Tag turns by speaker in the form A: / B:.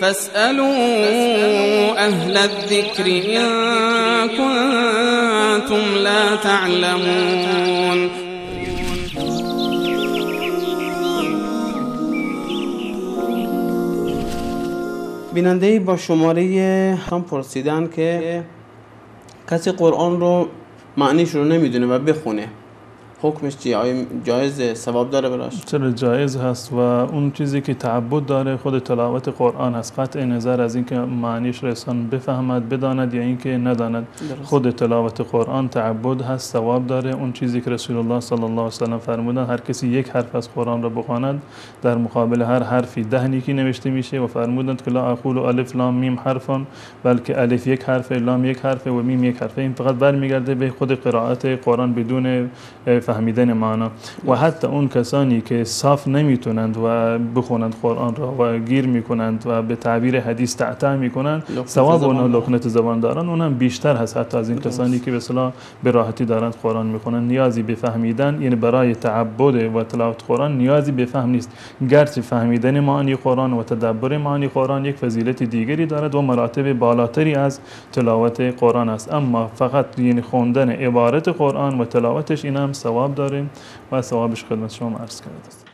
A: فاسألوا أهل الذكر إن كنتم لا تعلمون.
B: بیننده‌ای با شماره هم پرسیدن که کسی قرآن رو معنیش رو نمیدونه و بخونه، حکمش چیه؟ آیا جایز ثواب داره براش؟
C: چرا جایز هست و اون چیزی که تعبد داره خود تلاوت قرآن هست، قطع نظر از اینکه معنیش رو انسان بفهمد بداند یا اینکه نداند. خود تلاوت قرآن تعبد هست، ثواب داره. اون چیزی که رسول الله صلی الله علیه و سلم فرمودن هر کسی یک حرف از قرآن رو بخواند در مقابل هر حرفی 10 نیکی نوشته میشه و فرمودند که لا اقول الف لام میم حرفان، بلکه الف یک حرف، لام یک حرف و میم یک حرف. این فقط برمیگرده به خود قرائت قرآن بدون فهمیدن معنا. و حتی اون کسانی که صاف نمیتونند و بخونند قرآن را و گیر میکنند و به تعبیر حدیث تعطع میکنند، ثواب اونها لکنت زبان دارن، اونم بیشتر هست حتی از این کسانی که به اصطلاح به راحتی دارند قرآن میخونند. نیازی به فهمیدن، یعنی برای تعبد و تلاوت قرآن نیازی به فهم نیست، گرچه فهمیدن معانی قرآن و تدبر معانی قرآن یک فضیلت دیگری دارد و مراتب بالاتری از تلاوت قرآن است، اما فقط یعنی خوندن عبارت قرآن و تلاوتش اینم ثواب داره و ثوابش خدمت شما عرض کرده.